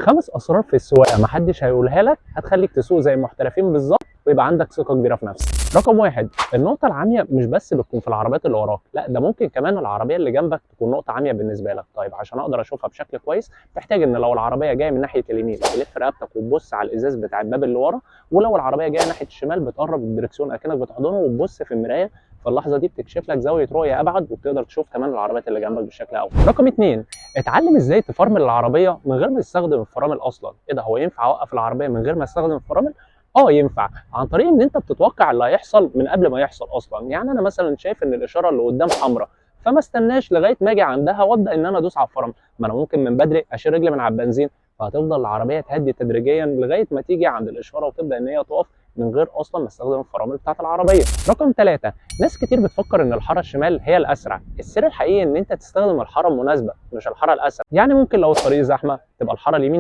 5 اسرار في السواقة محدش هيقولها لك، هتخليك تسوق زي المحترفين بالظبط ويبقى عندك ثقة كبيرة في نفسك. رقم 1، النقطة العامية مش بس بتكون في العربيات اللي وراك، لا ده ممكن كمان العربية اللي جنبك تكون نقطة عامية بالنسبة لك. طيب عشان اقدر اشوفها بشكل كويس تحتاج ان لو العربية جاية من ناحية اليمين تلف رقبتك وتبص على الازاز بتاع الباب اللي ورا، ولو العربية جاية ناحية الشمال بتقرب الدركسيون اكنك بتحضنه وتبص في المراية، فاللحظه دي بتكشف لك زاوية رؤية ابعد وبتقدر تشوف كمان العربيات اللي جنبك بشكل اوسع. رقم 2، اتعلم ازاي تفرمل العربية من غير ما تستخدم الفرامل اصلا. ايه ده، هو ينفع اوقف العربية من غير ما استخدم الفرامل؟ اه ينفع، عن طريق ان انت بتتوقع اللي هيحصل من قبل ما يحصل اصلا. يعني انا مثلا شايف ان الاشارة اللي قدام حمراء، فما استناش لغاية ما اجي عندها وابدا ان انا ادوس على الفرامل، ما انا ممكن من بدري اشيل رجلي من على البنزين، فهتفضل العربية تهدي تدريجيا لغاية ما تيجي عند الاشارة وتبدا ان هي تقف من غير اصلا ما استخدم الفرامل بتاعت العربية. رقم 3، ناس كتير بتفكر ان الحارة الشمال هي الاسرع، السر الحقيقي ان انت تستخدم الحارة المناسبة مش الحارة الاسرع. يعني ممكن لو الطريق زحمة تبقى الحارة اليمين